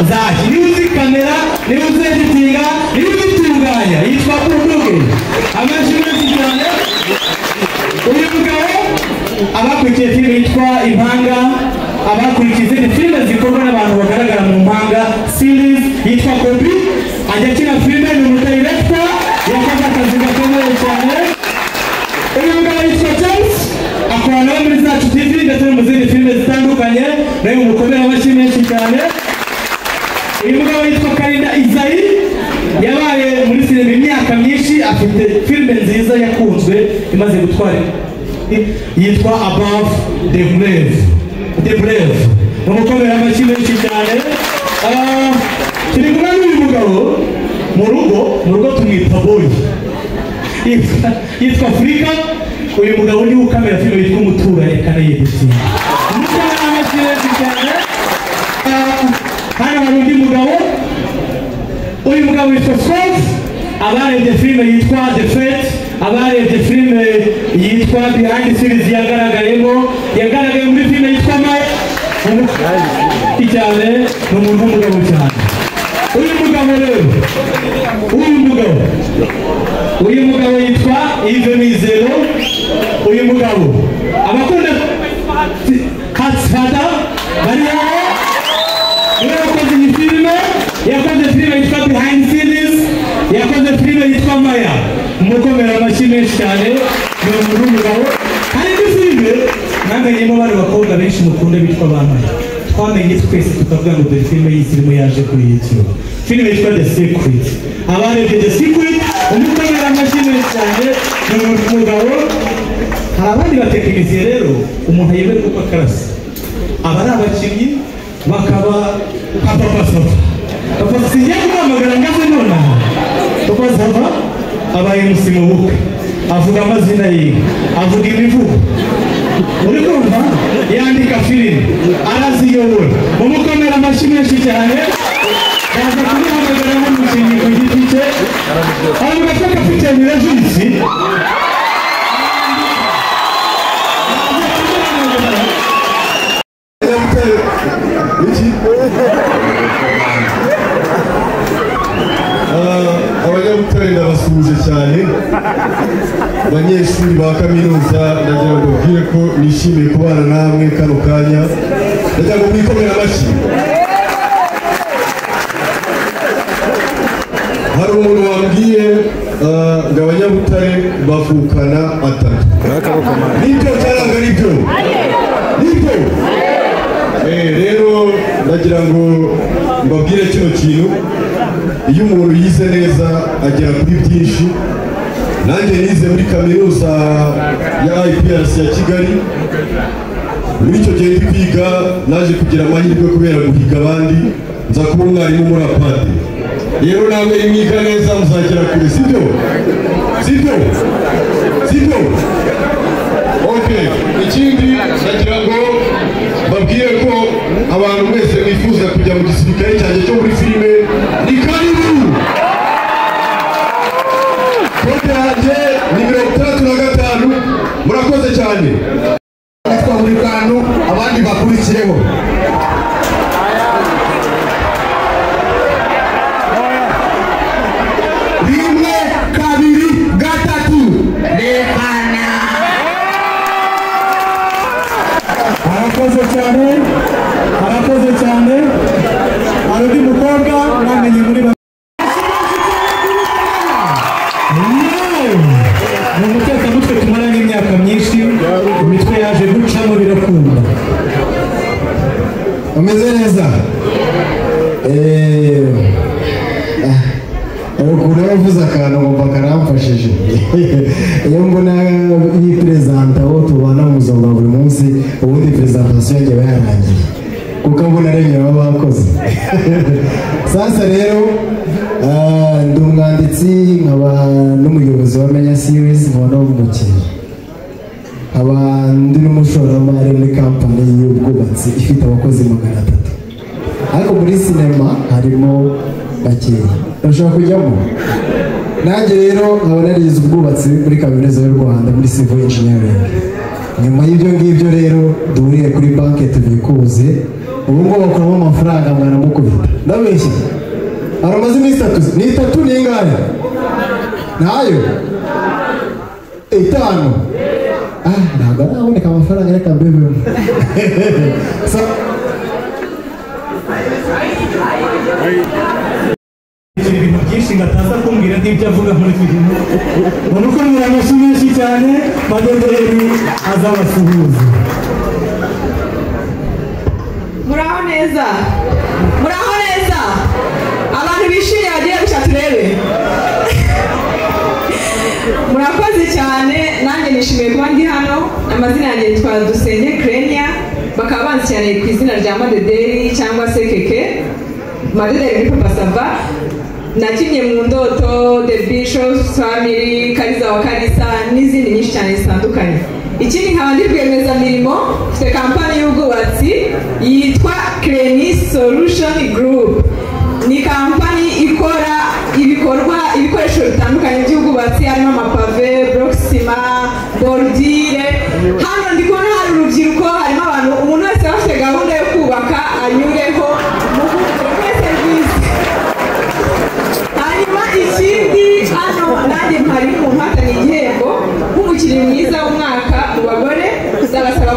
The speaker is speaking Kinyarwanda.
zaje. Niba uzi kamera, niba uzi editinga, niba uzitunganya, yitwa Bunduge. Amashyi menshi cyane. Uyu mugabo abakurikiye filime yitwa Impanga, abakurikiye izindi filime zikorwa n'abantu bagaragara mu Mpanga series, yitwa Kobi, ajya akina filime, ni umudirector, yakoze akazi gakomeye cyane. Uyu mugabo yitwa James, akora nawe muri Zacu TV ndetse no mu zindi filime zitandukanye, nawe mukomere amashyi menshi cyane. Uyu mugabo yitwa Karinda Isaie, yabaye muri sinema imyaka myinshi, afite filime nziza yakunzwe imaze gutwara yitwa Above the Brave. The Brave. Mukomere amashyi menshi cyane. Turi kumwe n'uyu mugabo mu rugo tumwita Boy. Yitwa Afrika. Uyu mugabo niwe ukamera filime yitwa Umuturanyi akanayeditinga. Mukomere amashyi menshi cyane. Hano hari undi mugabo. Uyu mugabo yitwa Scott, abarebye filime yitwa The Fate, abarebye filime yitwa Behind Series yagaragayemo, yagaragaye muri filime yitwa Maya cyane, ni umuntu w'umugabo cyane. Uyu mugabo rero, uyu mugabo yitwa Yves Mizero. Uyu mugabo abakunda Hatsfada bari aho, niwe wakoze iyi filime, yakoze filime yitwa Behind Series, yakoze filime yitwa Maya. Mukomera amashyi menshi cyane, ni umuntu w'umugabo. Hari indi filime mwamenyemo bari bakobwa benshi mukunda bitwa ba Maya, twamenye twese tukavuga ngo dore filime y'isirimu yaje kuri YouTube, filime yitwa The Secret. Abarebye The Secret, umukomera amashyi menshi cyane, ni umuntu w'umugabo. Hari abandi batekinisiye rero umuntu yemerwa uko akarasa, aba ari abakinnyi bakaba nka Papa Sava. Papa singiye kumuhamagara ngaze nonaha. Papa Sava abaye MC mu bukwe, avuga amazina yiwe, avuga imivugo, uri kumva, yandika filime, araziyobora. Mumukomera amashyi menshi cyane. Baza kumuhamagara nk'umukinnyi ku giti cye. Avuga ko kapiteni Regis Abanyabutare ndabasuhuje cyane, abanyeshuri ba kaminuza, ndagira ngo mbabwire ko nishimiye kubana namwe kano kanya, ndagira ngo mwikomere amashyi. Hari umuntu wambwiye ngo abanyabutare bavukana atatu. Nibyo cyangwa nibyo? Nibyo. Rero ndagira ngo mbabwire kino kintu, iyo umuntu yize neza agera kuri byinshi. Nanjye nize muri kaminuza ya IPRC ya Kigali. Muri icyo gihe ndi kwiga naje kugira amahirwe kubera guhiga abandi, nza kuba umwarimu muri APADE. Rero namwe mwiga neza muzagera kure, sibyo? Sibyo? Sibyo? Okay, ikindi ndagira ngo babwire ko abantu mwese mwifuza kujya mu gisirikare cyanjye cyo muri filime ni karibu. Kode yanjye ni 65. Murakoze cyane. Nitwa buri kantu abandi bakurikiyeho. Rimwe, kabiri, gatatu. Rehana. Arakoze cyane, arakoze cyane. Hari undi mukobwa mwamenye muri ni umutekamutwe tumaranye imyaka myinshi, imitwe yaje gucamo birakunda. Umeze neza. Ukuntu yavuze akantu ngomba karamfashije. Iyo mbona iyi perezanta aho tubana mu buzima bwa buri munsi, ubundi presentation yanjye iba yarangiye, kuko mbona aremye baba bakoze. Sasa rero ndi umwanditsi nkaba n'umuyobozi wa Menya Series, nkaba n'umukinnyi, nkaba ndi n'umushoramari muri kampani y'ubwubatsi ifite abakozi 300, ariko muri sinema harimo bakeya bashobora kujyamo. Nanjye rero nkaba narize ubwubatsi muri kaminuza y'u Rwanda muri civil engineering. Nyuma y'ibyo ngibyo rero duhuriye kuri banki tubikuze, ubu ngubu bakuramo amafaranga mwanamukubita. Ndabeshya? Aramaze iminsi 3. Ni 3 ni ingahe? Ntayo? 5. Ah, ntabwo araboneka amafaranga, reka mbebemo. Ibintu byinshi ngataza kumbwira nk'ibyo avuga muri filime. Murukomera amashyi menshi cyane, Madederi azabasuhuza. Muraho neza, muraho neza, abantu bishimye bagiye guca turebe. Murakoze cyane, nanjye nishimiye kuba ndi hano. Amazina yanjye yitwa Dusenge Krenia, bakaba banzi cyane ku izina rya Madederi cyangwa se Keke. Madederi ni Papa Sava. Nakinnye mu Ndoto, The Bishop's Family, Kariza wa Karisa n'izindi nyinshi cyane zitandukanye. Ikindi nkaba ndi rwiyemezamirimo, mfite kampani y'ubwubatsi yitwa Kreni Solution Group. Ni kampani ikora ibikorwa ibikoresho bitandukanye by'ubwubatsi, harimo amapave, block sima, bordure. Hano ndi kubona hari urubyiruko, harimo abantu, umuntu wese afite gahunda yo kubaka anyureho muri serivisi. Hanyuma ikindi hano nanjye mpari mu mpataniye igihembo nk'umukinnyi mwiza w'umwaka mu bagore, ndabasaba